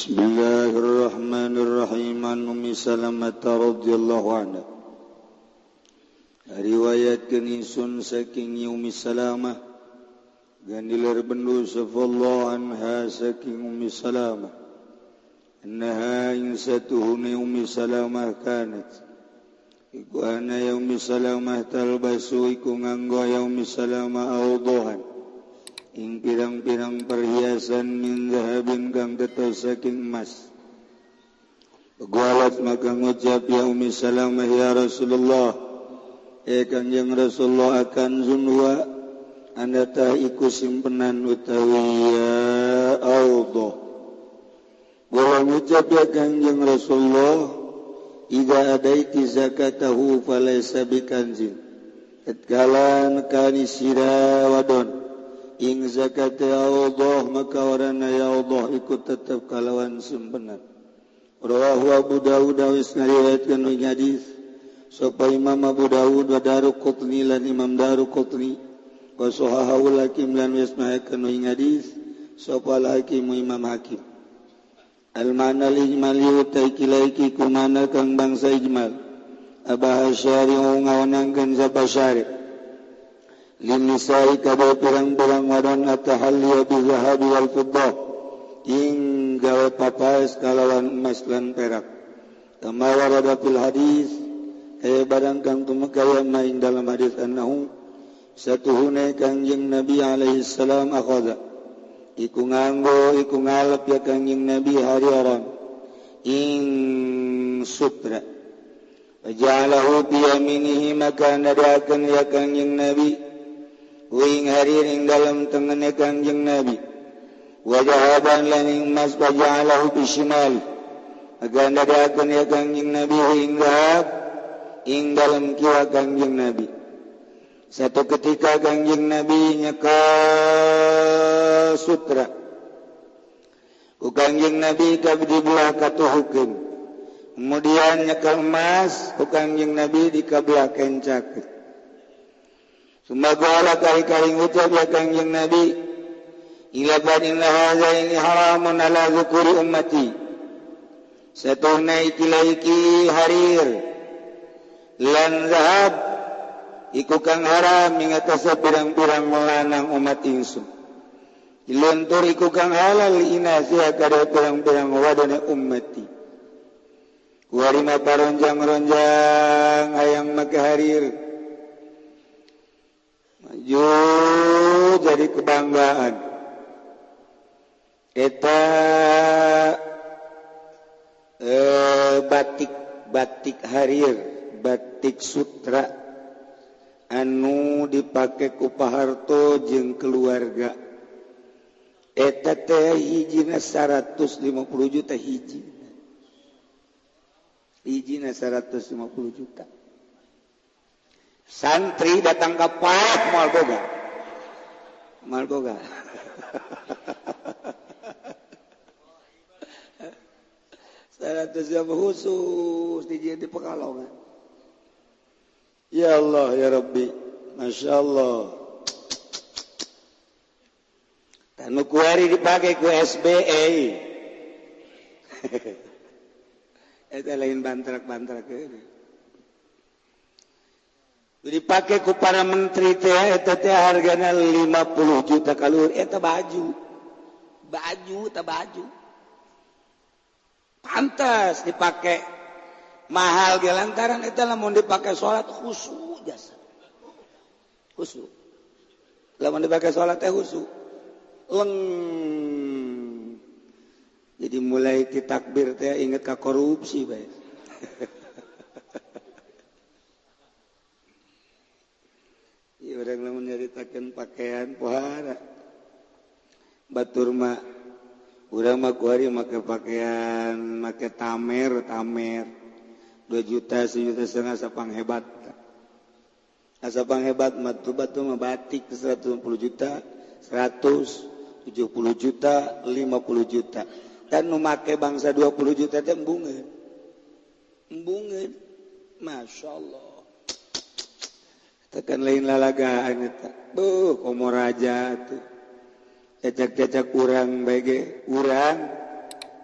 Bismillahirrahmanirrahim. An Ummi Salamah radhiyallahu anha. Riwayatkeun ingsun saking Ummi Salamah gandiler bendu sallallahu anha saking Ummi Salamah annaha insatuhuni Ummi Salamah kanat iku ana ya Ummi Salamah talbasu iku nganggo ya Ummi Salamah awdahan ing pirang-pirang perhiasan min zahabin kang tetes saking emas. Gualat maka ngucap ya Ummi Salamah ya Rasulullah, Kanjeng Rasulullah akan zunwa anda tah iku simpenan utawi ya Allah. Gua ngucap ya Kanjeng Rasulullah, idza adaiti zakatahu falaysa bikanzin. Tatkala nekani sira wadon ing zakat ya Allah maka warana ya Allah ikut tetap kalawan simpenan. Rawahu Abu Dawud wis ngariwayatkeun ing hadis sapa Imam Abu Dawud wa Daruqutni lan Imam Daruqutni wa sahahahu Hakim lan wis mahakeun ing hadis sapa Hakim Imam Hakim. Al ma'na al ijmali utaiki kumana kang bangsa ijmal abah syari'u ngawenangkeun sapa syari' linisai kada pirang-pirang wadon atahalli bi zahabi wal fiddah ing gawe papaes kalawan emas lan perak kama warada fil hadis kaya barang kang tumeka maing dalam hadis annahu satuhune Kangjeng Nabi alaihi salam akhadha iku nganggo iku ngalep ya Kangjeng Nabi hariran ing sutra waja'alahu bi yaminihi maka ndadakeun ya Kangjeng Nabi wing harir ing dalam tengene Kangjeng Nabi wajahaban lan ing emas waja'alahu bi shimal maka ndadakeun ya Kangjeng Nabi ing zahab ing dalam kiwa Kangjeng Nabi. Satu ketika Kangjeng Nabi nyeka sutra ku Kangjeng Nabi kabdi belah katuhukeun, kemudian nyeka emas ku Kangjeng Nabi dikabelah kencakeun. Sumagala kari-kari ngucap ya Kangjeng Nabi ila inna hadza ini haramun ala dzukuri ummati satuna iki harir lan zahab iku kang haram ing atase pirang-pirang lanang umat ingsun iluntur iku kang halal inasiha kada pirang-pirang wadone ummati warima paronjang-ronjang hayang make harir maju jadi kebanggaan eta batik batik harir batik sutra anu dipake ku Pak Harto jeung keluarga eta teh hijina 150 juta hijina hijina 150 juta. Santri datang ke Pak moal boga moal boga 100 khusus di Pekalongan. Ya Allah ya Rabbi, Masya Allah. Tanu kuari dipakai ku SBE. Eta lain bantrak-bantrak ini. Dipakai ku para menteri teh eta teh hargana 50 juta kalur eta baju. Baju eta baju. Pantas dipakai mahal ge lantaran eta lamun dipake salat khusyuk jasa. Khusyuk. Lamun dipake salat teh khusyuk. Leng. Jadi mulai ti takbir teh inget ka korupsi bae. Ieu urang lamun nyaritakeun pakaian pohara. Batur mah urang mah kuari make pakaian make tamer tamer. 2 juta, 1,5 juta sapang hebat. Sapang hebat mah tuh batu mah batik 150 juta, 170 juta, 50 juta. Dan nu make bangsa 20 juta teh embungeun. Embungeun. Masya Allah. Tekan lain lalagaan eta. Beuh, komo raja tuh. Cacak-cacak urang bae ge, urang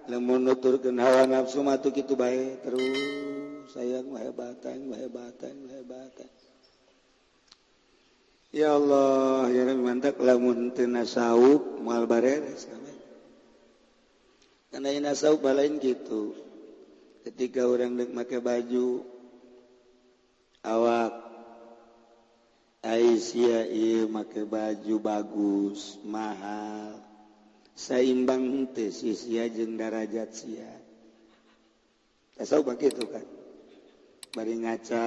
Lamun nuturkeun hawa nafsu mah tuh kitu bae terus sayang hebatan hebatan hebatan. Ya Allah, ya Rabbi mantak lamun teu nasaup moal bareres kabeh. Karena nasaup balain gitu. Ketika orang dek make baju awak Aisyah ieu make baju bagus, mahal. Saimbang teu si sia jeung darajat sia. Tasawuf kitu kan. Bari ngaca.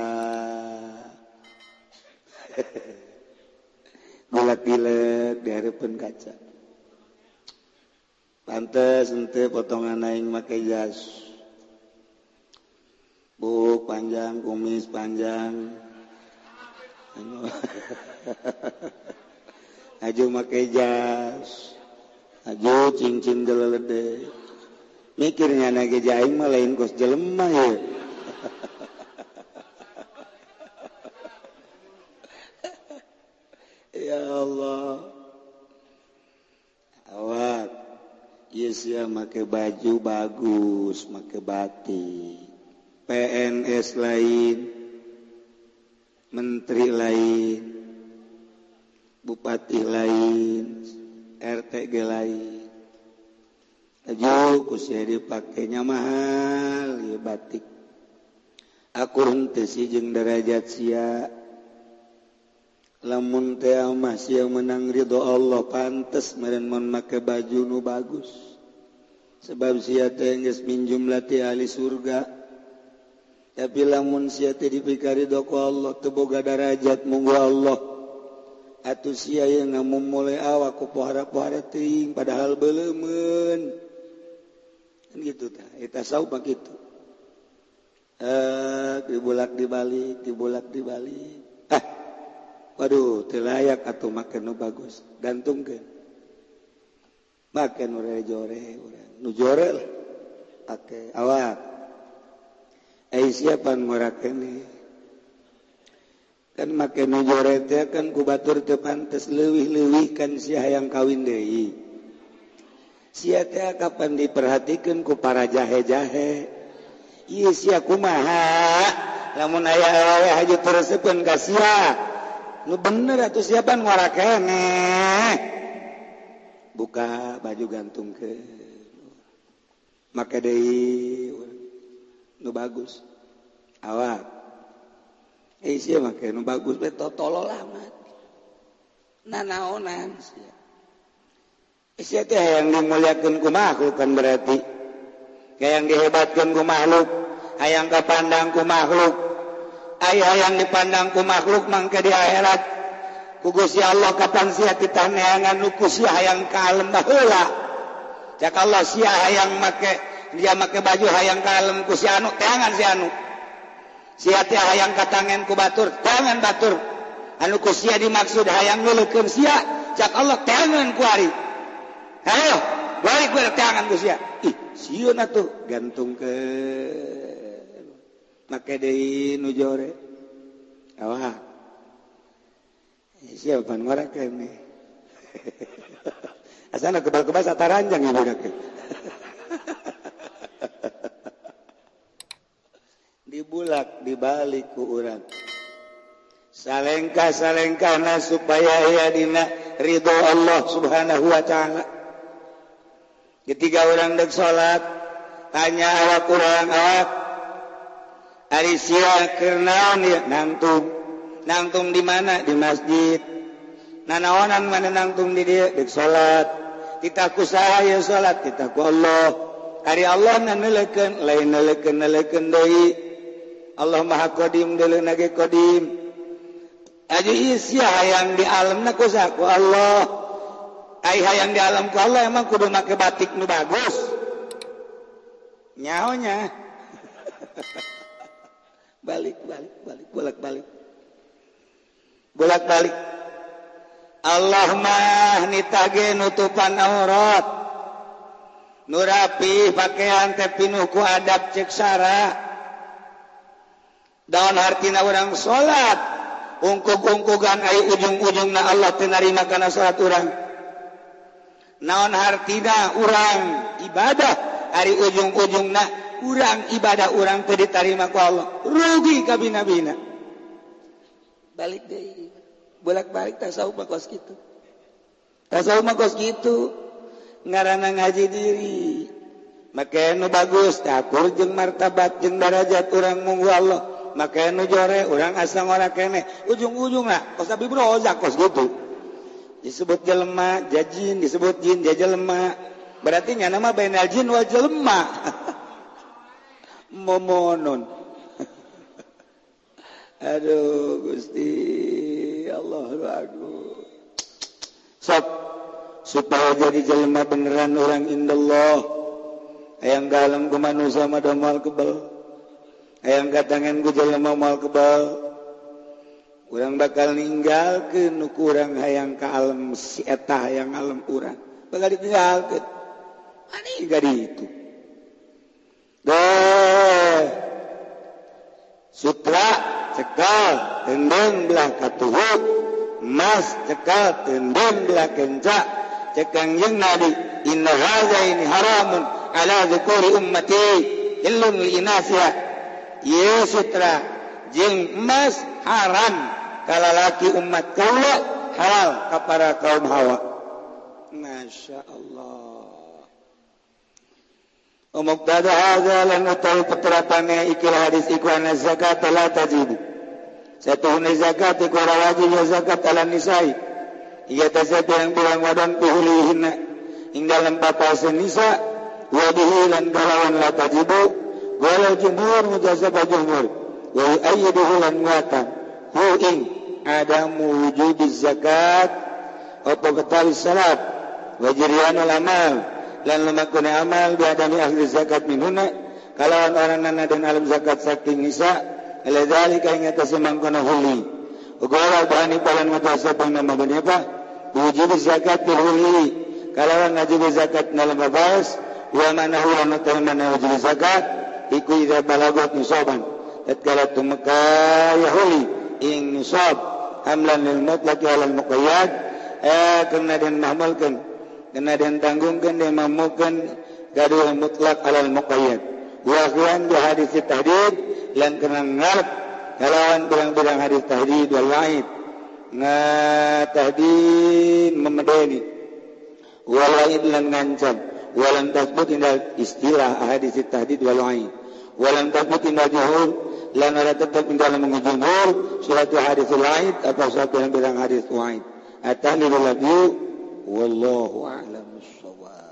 Gulak-gilek di hareupeun kaca. Pantes henteu potongan aing make jas. Buk panjang, kumis panjang. Aju make jas. Aju cincin gelede. Mikirnya na ge aing mah lain kos jelema ye. Ya Allah. Awak ieu sia make baju bagus, make batik. PNS lain, menteri lain, bupati lain, RTG lain. Aju ku sia dipakenya mahal ieu batik. Akur henteu sih jeung derajat sia. Lamun teh mah sia menang ridho Allah pantes meureun mun make baju nu bagus. Sebab sia teh geus minjum latih ahli surga. Tapi lamun sia teh dipika ridho ku Allah teu boga darajat munggu Allah. Atuh sia ieu ngamumule awak ku pohara-pohara teuing padahal beuleumeun. Kan gitu tah, eta saub mah kitu. Dibulak dibalik, dibulak dibalik. Ah. Waduh, teu layak atuh make nu bagus. Gantungkeun. Make nu jore urang. Nu jore lah. Pake awak. Ai siapan ngora keneh. Kan make nu jore teh kan ku batur teu pantes leuwih-leuwih kan sia hayang kawin deui. Sia teh kapan diperhatikeun ku para jahe-jahe. Ieu sia kumaha? Lamun aya awewe haju teresepeun ka sia. Nu bener atuh siapan ngora keneh. Buka baju gantungkeun. Make deui nu bagus. Awak. Sia make nu bagus we totolol amat. Nanaonan sia. Sia teh hayang dimuliakeun ku makhluk kan berarti. Hayang dihebatkeun ku makhluk, hayang kapandang ku makhluk. Aya yang dipandang ku makhluk mangke di akhirat ku Gusti Allah kapan sia titaneangan nu ku sia hayang kalem baheula. Cak Allah sia hayang make dia make baju hayang kalem ku si anu teangan si anu. Sia teh hayang katangen ku batur teangan batur. Anu ku sia dimaksud hayang ngeuleukeun sia cak Allah teangan ku ari. Hayo balik we teangan ku sia. Ih sieun atuh gantungkeun. Make deui nu jore. Awak. Siapa ngora keneh. Asana kebal-kebal sataranjang ya budak. Dibulak dibalik ku urang. Salengkah-salengkahna supaya aya dina ridho Allah Subhanahu wa taala. Ketika urang dek salat, tanya awak urang awak ari sia keur naon ieu nangtung. Nangtung di mana? Di masjid. Nanaonan mana nangtung di dieu? Dek salat. Titah ku saha ieu salat? Titah ku Allah. Ari Allah na neuleukeun, lain neuleukeun deui. Allah Maha Qadim deuleukeun ge qadim. Aji ieu sia hayang di alamna ku saha? Ku Allah. Ai hayang di alam ku Allah emang kudu make batik nu bagus. Nyahonya. Balik, balik, balik, bolak balik. Bolak balik. Allah mah nitage nutupan aurat. Nu rapi pakaian teh pinuh ku adab cek sara. Daun hartina urang salat, ungkug-ungkugan ai ujung-ujungna Allah teu narima kana salat urang. Naon hartina urang ibadah, Ari ujung-ujungna urang ibadah urang teu ditarima ku Allah. Rugi kabina-bina. Balik deui. Bolak-balik tasawuf mah kos kitu. Tasawuf mah kos kitu. Ngaranna ngaji diri. Make nu bagus takur jeung martabat jeung darajat urang munggu Allah. Make nu jore urang asa ngora keneh. Ujung-ujungna kos Abi Brozak kos kitu. Disebut jelema, jajin, disebut jin, dia jelema. Berarti nyana mah bainal jin wal jelema. Momonon. Aduh Gusti Allah aduh. Sok supaya jadi jelema beneran orang indallah. Hayang galem ku manusia mah da moal kebel. Hayang katangan ku jelema moal kebel. Urang bakal ninggalkeun nu kurang hayang ka alam si eta hayang alam urang. Bakal ditinggalkeun. Ani gadi itu. Deh. Sutra cekal tendang belah katuhuk, emas cekal tendang belah kenca. Cekang jeung Nabi, inna hadza ini haramun ala dzukuri ummati illum li inasiha. Ieu sutra jeung emas haram kalalaki umat kaula, halal ka para kaum hawa. Masya Allah. Muqtada hadza lan utawi peterapane ikilah hadis iku anna zakat la tajibu. Satuhune zakat iku ora wajib ya zakat ala nisai. Ieu teh pirang-pirang wadon pihulihinna ing dalem papasen nisa wa bihi lan kalawan la tajibu wala jumhur mujazab jumhur wa yu'ayyiduhu lan nguatan hu ing adamu wujudiz zakat apa betawi salat wa jiryanul amal lan lumakune amal bi adami ahli zakat minhuna kalawan oranana dan alam zakat saking nisa ila zalika ing atase mangkono huli uga berani palan mutasa nama apa wujud zakat huli kalawan wajib zakat dalam babas wa manahu wa mana wajib zakat iku idza balagat nisaban tatkala tumeka yahuli ing nisab hamlan lil mutlaq ala al muqayyad kena den mahmulkeun kena den tanggungkeun den mamukeun gaduh mutlaq ala al muqayyad wa akhwan bi hadis tahdid lan kena ngarep kalawan pirang-pirang hadis tahdid wal wa'id tahdid memedeni wal wa'id lan ngancam walam tasbut indal istilah hadis tahdid wal wa'id walam tasbut indal juhur lan ada tetap indal mengujumhur surat hadis wa'id atau surat pirang-pirang hadis wa'id at-tahlilul ladyu wallahu a'lam bissawab.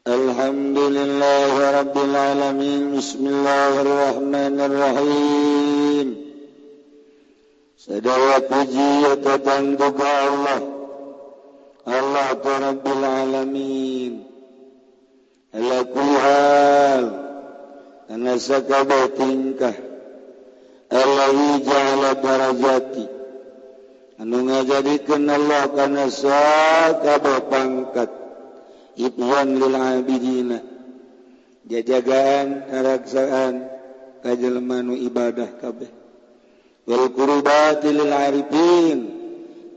Alhamdulillahi Rabbil Alamin. Bismillahirrahmanirrahim. Sedaya puji datang kepada Allah, Allah Rabbil Alamin. Ala kulli hal kana sakabeh tingkah Allahi ja'ala darajati anu ngajadikeun Allah kana sakabeh pangkat ibwan lil abidina jajagaan karaksaan ka jelema nu ibadah kabeh wal qurbati lil arifin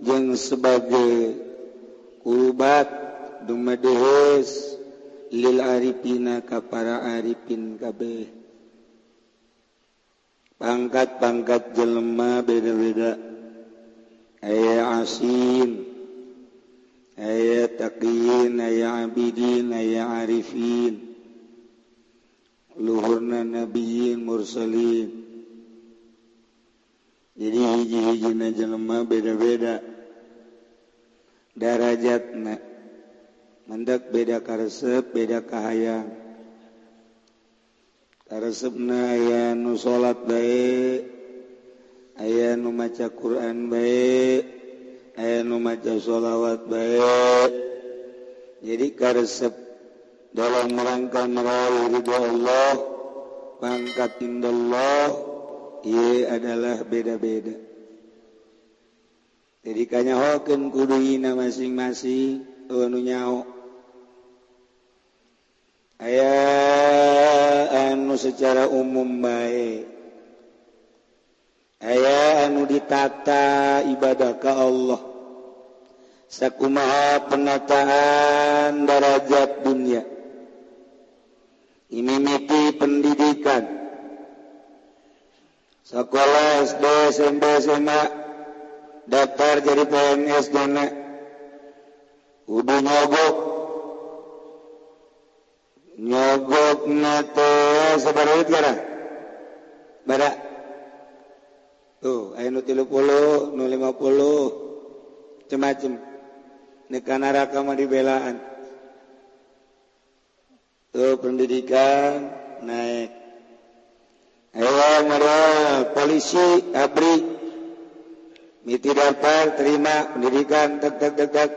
jeung sebagai kurbat dumadehes lil arifina ka para arifin kabeh. Pangkat-pangkat jelema beda-beda, aya asin, aya taqiyin, aya abidin, aya arifin, luhurna nabiyyin mursalin. Jadi hiji-hijina jelema beda-beda darajatna, mendak beda karesep, beda kahayang. Karesepna aya nu salat bae, aya nu maca Quran bae, aya nu maca sholawat bae. Jadi karesep dalam rangka meraih ridha Allah, pangkat indallah, ieu adalah beda-beda. Jadi kanyahokeun kudu hina masing-masing anu nyaho. Aya anu secara umum bae, aya anu ditata ibadah ka Allah sakumaha penataan darajat dunia. Ini mimpi pendidikan sekolah SD, SMP, SMA, daftar jadi PNS dana udah nyogok nyogok nate sabaraha gara bara tuh aya nu 30 nu 50 macem-macem nek ka neraka mah dibelaan. Tuh pendidikan naik. Ayo modal polisi ABRI miti daftar terima pendidikan tek tek tek tek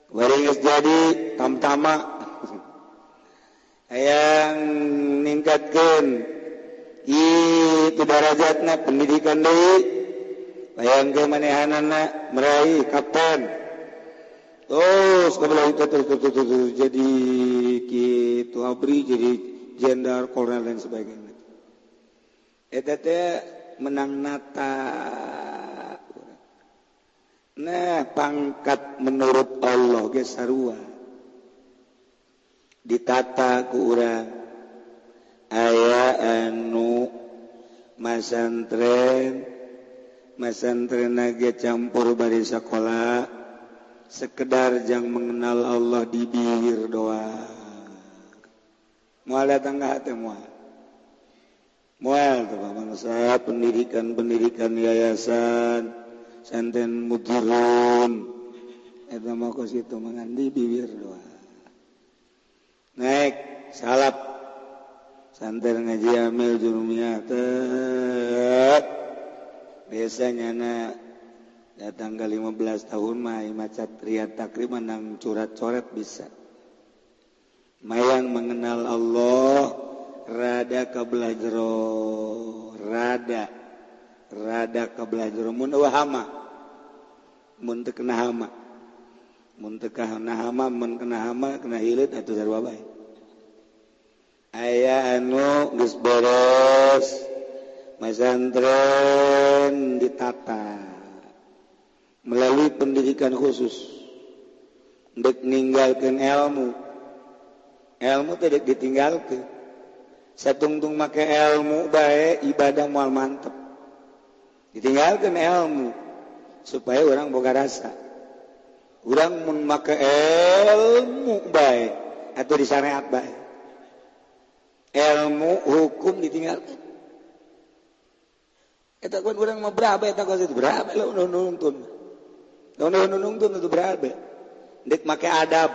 waringis jadi tamtama. Hayang ningkatkeun itu darajatna pendidikan deui, bayangkeun manehanana meraih kapten terus kebelah itu terus terus terus, terus jadi kitu ABRI jadi jenderal kolonel dan sebagainya. Eta teh menang nata. Nah pangkat menurut Allah ge sarua ditata ku urang. Aya anu masantren masantren ge campur bari sakola sekedar jang mengenal Allah di bibir doang. Moal datang ka hate moal. Moal teh bangsa pendidikan-pendidikan yayasan santen mudirun eta mah kos kitu mangan di bibir doang. Naik salap santen ngaji amil jurumiyah teh biasanya na datang ke 15 tahun mah maca riat takriman nang curat-coret bisa. Mayang mengenal Allah rada kabelah jero, rada rada kabelah jero mun eueuh hama mun teu kena hama mun teu kena hama mun kena hama kena hileut atuh sarua bae. Aya anu geus beres masantren ditata melalui pendidikan khusus ndek ninggalkeun ilmu. Ilmu teh dek ditinggalkeun. Satungtung make ilmu bae ibadah moal mantep. Ditinggalkeun ilmu supaya orang boga rasa. Urang mun make ilmu bae atau disyariat bae. Ilmu hukum ditinggalkeun. Eta kan urang mah berabe eta kos itu berabe lo nungtun. Nungtun itu berabe. Dek make adab.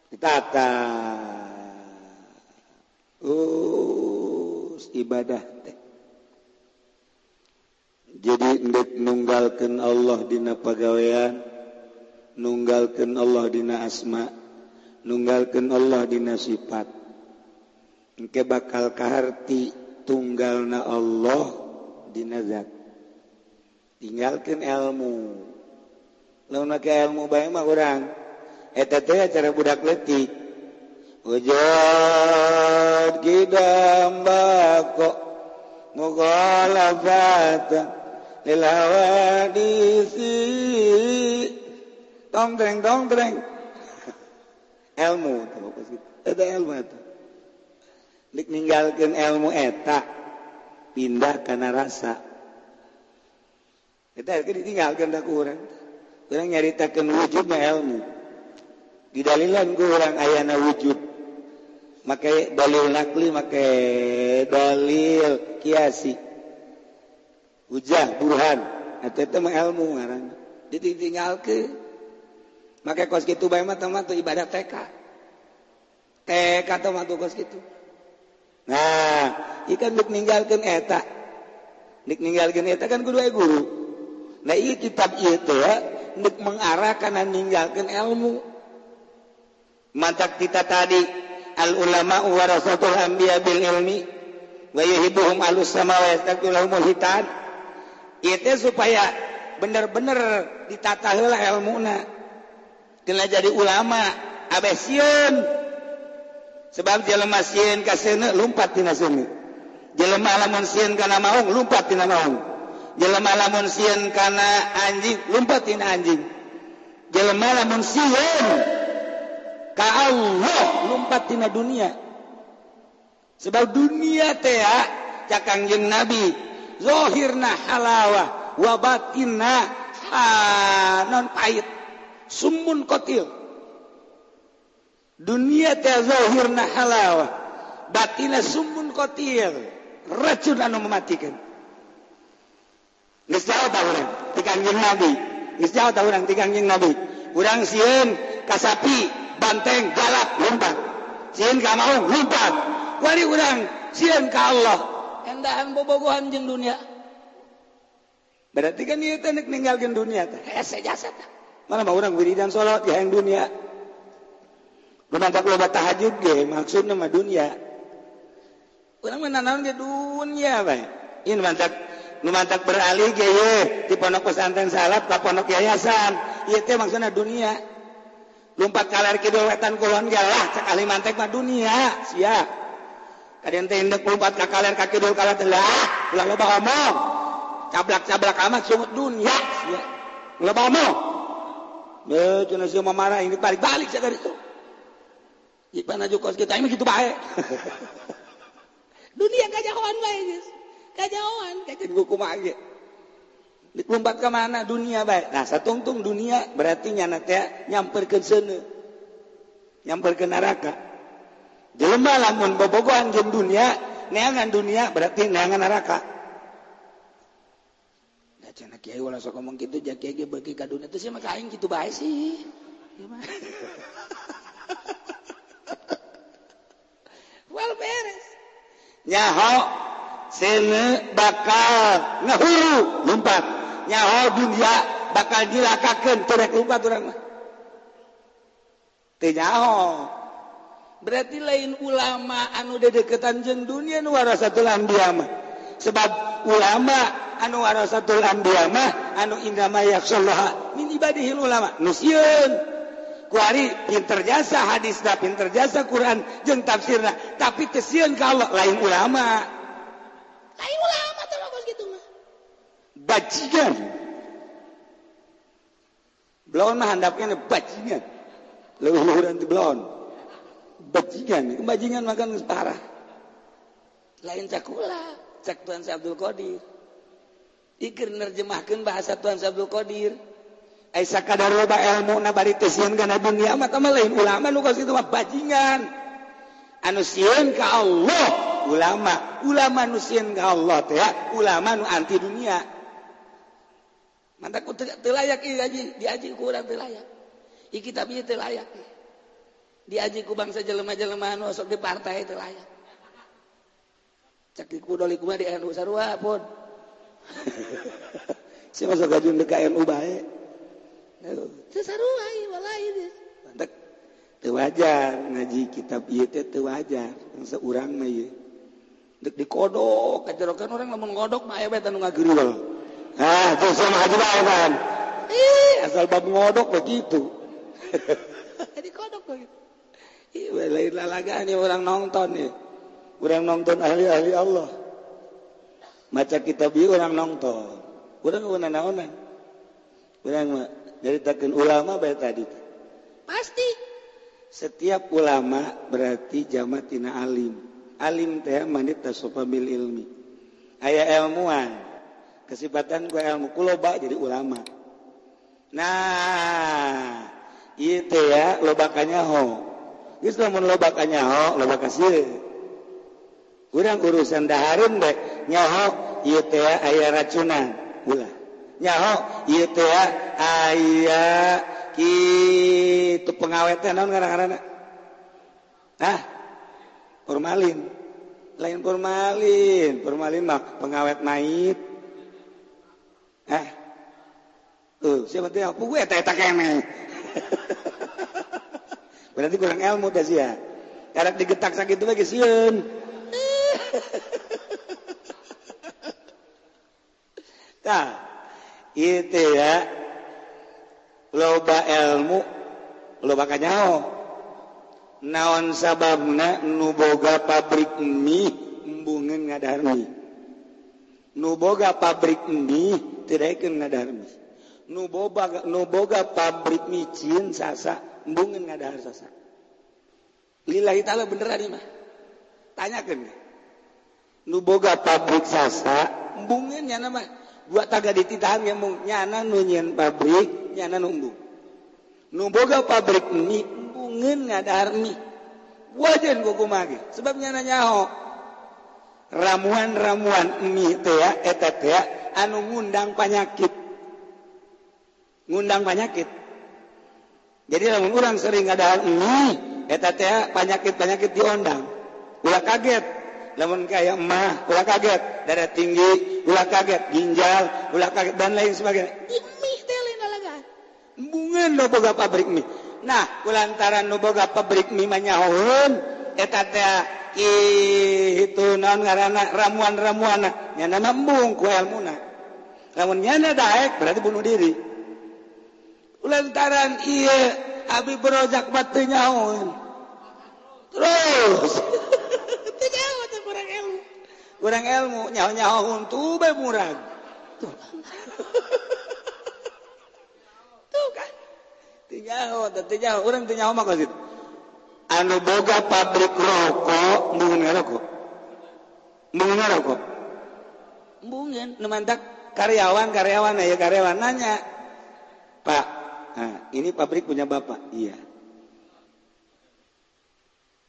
Ditata. Ibadah teh. Jadi ndek nunggalkeun Allah dina pagawean, nunggalkeun Allah dina asma, nunggalkeun Allah dina sifat. Engke bakal kaharti tunggalna Allah dina zat. Tinggalkeun ilmu. Lamun make ilmu bae mah urang eta teh acara budak leutik. Wujud kidam bako mughalafatan lil hawadisi tong treng ilmu eta ilmu eta dik ninggalkeun ilmu eta pindah kana rasa eta ditinggalkeun da ku urang. Urang nyaritakeun wujudna ilmu didalilan ku urang ayana wujud make dalil nakli make dalil kiasi hujah burhan eta teh mah ilmu ngaranna ditinggalkeun make kos kitu bae mah teh mah ibadah TK TK teh mah kos kitu. Nah ieu kan dek ninggalkeun eta dek ninggalkeun eta kan kudu aya guru. Nah ieu kitab ieu teh dek mengarah kana ninggalkeun ilmu. Mantak kita tadi al ulama warasatul anbiya bil ilmi wa yuhibbuhum alus sama wa yastaqbilahumul hitan. Itu supaya bener-bener ditata heula ilmuna. Tina jadi ulama abeh sieun. Sebab jelema sieun ka seuneu lumpat tina seuneu. Jelema lamun sieun kana maung lumpat tina maung. Jelema lamun sieun kana anjing lumpat tina anjing. Jelema lamun sieun ka Allah lumpat tina dunia. Sebab dunia teh cak Kangjeng Nabi zahirna halawah wa batinna non pahit sumun kotil. Dunia teh zahirna halawah batinna sumun kotil, racun anu mematikan. Geus jauh tah urang ti Kangjeng Nabi, geus jauh tah urang ti Kangjeng Nabi. Urang sieun ka sapi banteng galak lumpat, sieun ka maung lumpat. Wali urang sieun ka Allah endahan bobogohan jeung dunia. Berarti kan ieu teh nek ninggalkeun dunia teh hese jasa teh. Malah mah urang wiridan salat di hayang dunia. Lumantak loba tahajud ge maksudna mah dunia. Urang mah nanaon ge dunia bae. Ieu mantak nu mantak beralih ge ye di pondok pesantren salaf ka pondok yayasan. Ieu teh maksudna dunia. Lumpat kaler kidul wetan kulon ge lah cek ahli mantek mah dunia sia. Kadian teh endek lumpat ka kaler ka kidul kaler teh lah ulah loba omong. Cablak-cablak amat sungut dunia sia. Loba omong. Beuh cenah sia marah ini balik-balik sia dari itu. Ipan aja kos kita ini gitu bae. Dunia kajahoan bae geus. Kajahoan kajeun kumaha ge. Lompat ke mana dunia bae. Nah satungtung dunia berarti nyana teh nyamperkeun seuneu. Nyamperkeun neraka. Jelema lamun bobogohan jeung dunia, neangan dunia berarti neangan neraka. Da cenah kiai ulah sok ngomong kitu ja kiai ge beuki ka dunia teh sia mah ka aing kitu bae sih. Gimana? Wal beres. Nyaho seuneu bakal ngahuru lumpat. Nyaho dunia bakal dilakakeun teu rek lumpat urang mah. Teu nyaho. Berarti lain ulama anu dedeketan jeung dunia nu warasatul anbiya mah. Sebab ulama anu warasatul anbiya mah anu innama yakhshallaha min ibadihil ulama. Nu sieun. Kuari pinter jasa hadisna, pinter jasa Quran jeung tafsirna, tapi teu sieun ka Allah lain ulama. Lain ulama teh mah kitu mah. Bajingan. Belon mah handapnya bajingan. Leuwih-leuwuran ti belon. Bajingan, bajingan makan geus parah. Lain cakula, cak Tuan Syekh Abdul Qadir. Ieu nerjemahkeun bahasa Tuan Syekh Abdul Qadir. Ai sakadar loba elmuna bari teu sieun kana dunia mah tah lain ulama nu kos kitu mah bajingan. Anu sieun ka Allah ulama, ulama nu sieun ka Allah teh ulama nu anti dunia. Mantak teu layak ieu diaji, diaji ku urang teu layak. Ieu kitab ieu teu layak. Diaji ku bangsa jelema-jelema anu sok di partai teu layak. Cek ku doli kumaha di NU sarua pun. Si masuk gajun di KNU bae. Teu sarua ieu walai geus. Mantak teu wajar ngaji kitab ieu teh teu wajar bangsa urang mah ieu. Dek dikodok kajerokan orang lamun ngodok mah aya bae anu ngageureul. Ah, teu sama haji bae kan. Ih, asal bab ngodok begitu. Dikodok begitu. Ih, lain lalagaan ya orang nonton ya. Orang nonton ahli-ahli Allah. Maca kitab ieu orang nonton. Urang naonan. Urang mah nyaritakeun ulama bae tadi. Pasti setiap ulama berarti jama tina alim. Alim teh manit tasofa bil ilmi. Aya ilmuwan. Kesipatan ku ilmu ku loba jadi ulama. Nah, ieu teh ya loba kanyaho. Geus lamun loba kanyaho, loba kasieun. Urang urusan dahareun bae nyaho ieu teh aya racunan, ulah. Nyaho ieu teh aya kitu pengawet teh naon ngaran-ngaranna? Hah? Formalin. Lain formalin, formalin mah pengawet mait. Hah? Tuh, siapa teh aku gue eta kene. Berarti kurang ilmu teh sia. Karek digetak sakitu bae geus sieun. Tah, itu ya. Loba ilmu, loba kanyaho. Naon sababna nu boga pabrik mie embungeun ngadahar mie. Nu boga pabrik mie teu daekeun ngadahar mie. Nu boga pabrik micin sasa embungeun ngadahar sasa. Lillahi ta'ala beneran ieu mah. Tanyakeun. Nu boga pabrik sasa embungeun nyana mah dua taga dititahan ge embung nyana nu nyieun pabrik nyana nu embung. Nu boga pabrik mie embungeun ngadahar mie. Wajan ku kumaha ge sebab nyana nyaho. Ramuan-ramuan mie teh ya eta teh anu ngundang penyakit. Ngundang penyakit. Jadi lamun urang sering ngadahar mie eta teh penyakit-penyakit diondang. Ulah kaget. Lamun kaya emah ulah kaget, darah tinggi ulah kaget, ginjal ulah kaget dan lain sebagainya. Di mie teh lain lalagaan. Embungeun nu boga pabrik mie. Nah, kulantaran nu boga pabrik mie mah nyahoeun eta teh itu naon ngaranna ramuan-ramuanna nyana mah embung ku elmuna. Lamun nyana daek berarti bunuh diri. Kulantaran ieu abi berojak mah teu nyahoeun. Terus teu nyaho teh kurang ilmu. Kurang ilmu nyaho-nyahoeun tuh bae murag. Tuh. Tuh kan. Teu nyaho teh nyaho urang teu nyaho mah kos kitu. Anu boga pabrik rokok embungeun ngarokok. Embungeun ngarokok. Embungeun nu mantak karyawan-karyawan aya karyawan nanya, "Pak, nah, ini pabrik punya Bapak?" "Iya."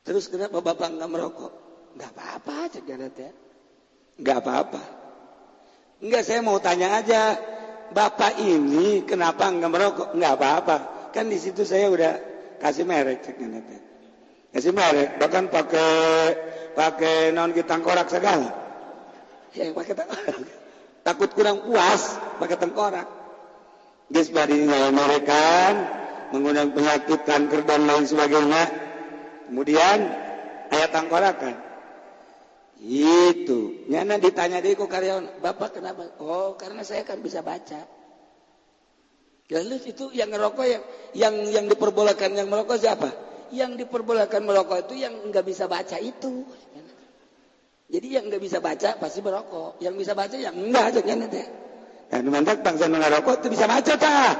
"Terus kenapa Bapak enggak merokok?" "Enggak apa-apa," cek dia teh. "Enggak apa-apa." "Enggak, saya mau tanya aja, Bapak ini kenapa enggak merokok?" "Enggak apa-apa. Kan di situ saya udah kasih merek," cek dia teh. Kasih merek, bahkan pakai naon kita tengkorak segala. Ya, pakai tengkorak. Takut kurang puas, pakai tengkorak. Geus bari merekan, mengundang penyakit kanker dan lain sebagainya. Kemudian aya tengkorakan. Itu, nyana ditanya deui ku karyawan, "Bapak kenapa?" "Oh, karena saya kan bisa baca." Lalu itu yang ngerokok yang diperbolehkan yang merokok siapa? Yang diperbolehkan merokok itu yang nggak bisa baca itu. Jadi yang nggak bisa baca pasti merokok. Yang bisa baca yang enggak aja kan teh. Dan mantak bangsa nu ngarokok itu bisa baca tah.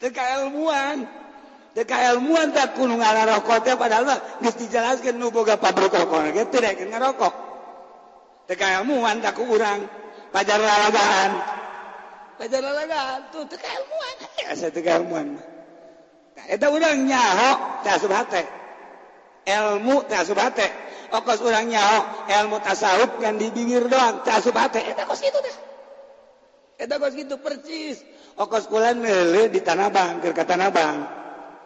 Teu kailmuan. Teu kailmuan tah kudu ngarokok teh padahal mah geus dijelaskeun nu boga pabrik rokok ge teu daekeun ngarokok. Teu kailmuan tah ku urang pajar lalagaan. Pajar lalagaan tuh teu kailmuan. Asa teu kailmuan. Tah eta urang nyaho teh asup hate. Ilmu teh asup hate. Okos urang nyaho ilmu tasawuf kan di bibir doang teh asup hate. Eta kos kitu teh. Eta kos kitu percis. Okos kula neuleuh di Tanah Abang, keur ka Tanah Abang.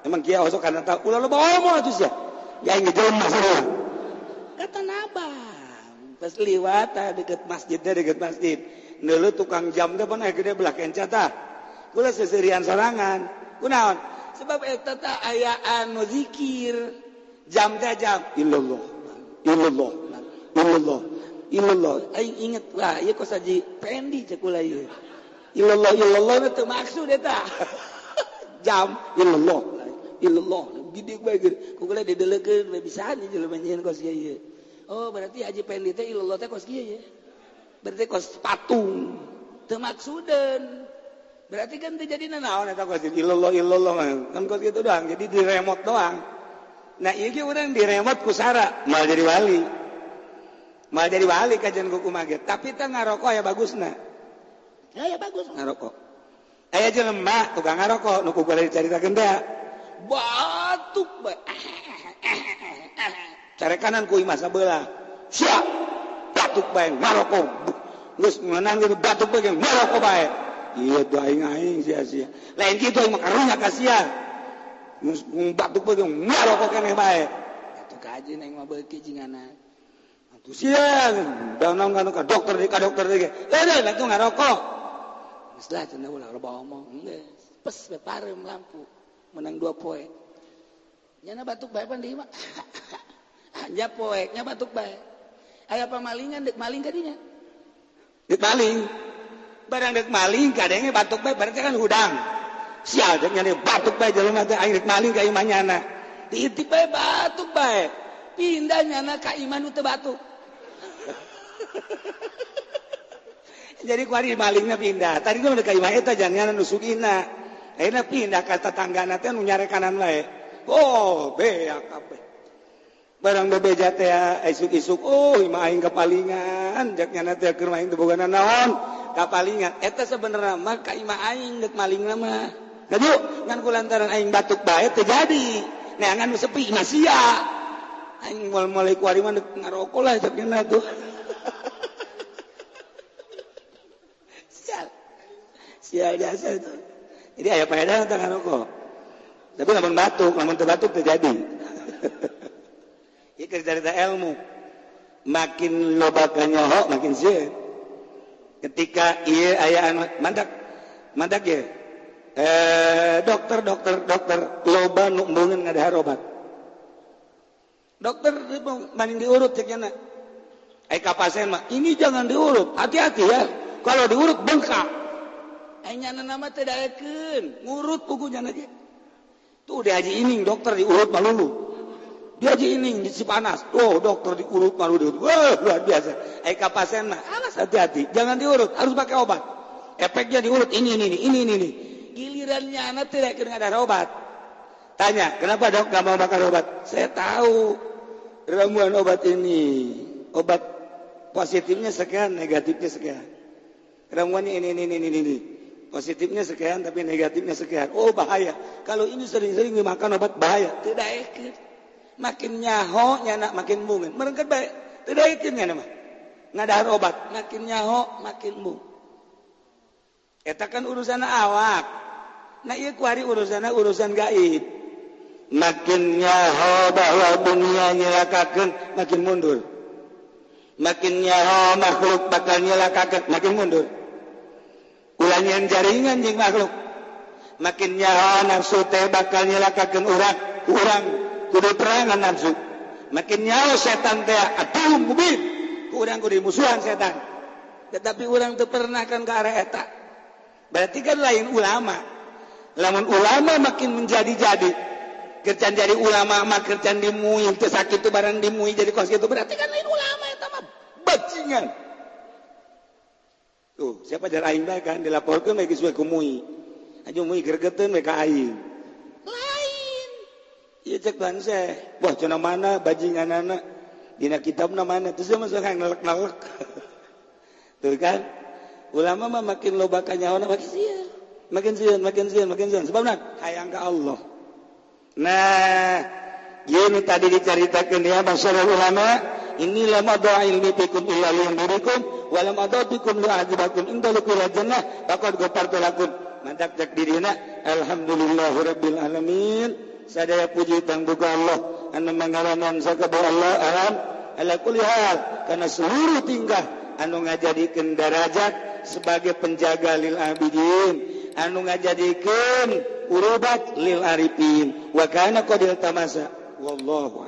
Emang kieu osok kana tahu ulah loba omong atuh sia. Ya aing jelema sarua. Ka Tanah Abang. Pas liwat tah deket masjid teh deket masjid. Neuleuh tukang jam teh pan gede belah kenca tah. Kula seserian sorangan. Kunaon? Sebab eta teh aya anu zikir. Jam teh jam illallah illallah illallah illallah. Aing inget wah ieu kos Haji Pendi cek kula ieu. Illallah illallah teu maksud eta. Jam illallah illallah gede bae gede. Ku kula didelekeun bae bisaan jelema nyieun kos ieu. Oh berarti Haji Pendi teh illallah teh kos kieu ye. Berarti kos patung. Teu maksudeun. Berarti kan teu jadi naon eta kos illallah illallah kan kos kitu doang. Jadi di remote doang. Nah ieu ge urang di remote ku sara moal jadi wali. Moal jadi wali kajian ku kumaha ge. Tapi teh ngarokok ya bagusna. Ya, ya bagus ngarokok. Aya jelema tukang ngarokok nu ku kula dicaritakeun teh. Batuk bae. Carekanan ku imah sabelah. Siap. Batuk bae ngarokok. Geus meunang gitu batuk bae ngarokok bae. Ieu tuh aing-aing sia-sia. Lain kitu aing mah karunya ka sia. Geus batuk bae ngarokok keneh bae. Atuh kaji aing mah beuki jingana. Atuh sia, daun kan ka dokter di ka dokter ge. Lain atuh ngarokok. Geus lah cenah ulah loba omong. Geus pes we pareum lampu. Menang 2 poe. Nyana batuk bae pan di imah. Nya poe, nya batuk bae. Aya pamalingan deuk maling ka dinya. Deuk maling. Barang deuk maling kadenge batuk bae berarti kan hudang. Sial jeung nyana batuk bae jelema teh aing rek maling ka imah nyana. Diintip bae batuk bae. Pindah nyana ka imah nu teu batuk. Jadi kuari malingna pindah. Tadi mah ka imah eta jangan nu sugihna. Ayeuna pindah ka tetanggana teh nu nyarekanan wae. Oh, beak kabeh. Barang bebeja teh isuk-isuk, oh imah aing kapalingan, jak nyana teh keur aing teu boga naon, kapalingan. Eta sebenarnya mah ka imah aing deuk malingna mah. Laju ngan kulantaran aing batuk bae teu jadi. Neangan nu sepi mah sia. Aing moal-moal kuari mah deuk ngarokok lah jak nyana tuh. Sial. Sial jasa itu. Jadi aya faedah teh ngarokok. Tapi lamun batuk, lamun teu batuk teu jadi. Ieu cerita ilmu. Makin loba kanyaho makin sieun. Ketika ieu aya anu mandak mandak ye. Dokter dokter dokter loba nu embungeun ngadahar obat. Dokter maning diurut cek nya. Ai ka pasien mah ini jangan diurut, hati-hati ya. Kalau diurut bengkak. Ai nyana nama teu daekeun, ngurut pugu nyana ge. Tuh di haji ining dokter diurut malulu. Dia haji ining di Cipanas. Oh, dokter diurut malu diurut. Wah, luar biasa. Ai ka pasien mah awas hati-hati, jangan diurut, harus pakai obat. Efeknya diurut ini ini ini ini ini. Gilirannya anak tidak kena ada obat. Tanya, kenapa dok gak mau makan obat? Saya tahu ramuan obat ini. Obat positifnya sekian, negatifnya sekian. Ramuannya ini ini ini ini. Positifnya sekian tapi negatifnya sekian. Oh, bahaya. Kalau ini sering-sering dimakan obat bahaya. Tidak ikut. Makin nyaho nyana makin mungkin. Merengket baik. Tidak ikut nyana mah. Ngadahar obat, makin nyaho makin mung. Eta kan urusan awak. Nah ieu kuari urusanna urusan gaib. Makin nyaho bahwa dunia nyelakakeun makin mundur. Makin nyaho makhluk bakal nyelakakeun makin mundur. Ulah nyeun jaringan jeung makhluk. Makin nyaho nafsu teh bakal nyelakakeun urang, urang kudu perangan nafsu. Makin nyaho setan teh atuh mubin, ku urang kudu musuhan setan. Tetapi urang teu pernah kan ke arah eta. Berarti kan lain ulama. Lamun ulama makin menjadi-jadi, kerjaan jadi ulama mah kerjaan dimui teu sakit tu barang dimui jadi kos kitu, berarti kan lain ulama eta mah bajingan. Tuh, siapa jar aing bae kan dilaporkeun we geus we ku mui. Aju mui gregeteun we ka aing. Lain. Ieu cek bangsa, wah cenah mana bajinganana dina kitabna mana terus mah sok ngelek-ngelek. Tuh kan? Ulama mah makin loba kanyahoana makin sieun. Makin sieun, makin sieun, makin sieun. Sebabna hayang ka Allah. Nah, ini tadi diceritakan ya masyarakat ulama, inilah madha ilmi bikum illa liyunzirikum wa lam adatikum li'adzibakum indalikum ila jannah faqad ghafartu lakum. Mantak cek dirina alhamdulillahirabbil alamin. Sadaya puji tangbuka Allah anu mangalaman sakabeh Allah alam ala kulli hal, karena seluruh tingkah anu ngajadikeun darajat sebagai penjaga lil abidin, anu ngajadikeun urubat lil arifin, wa kana qadil tamasa wallahu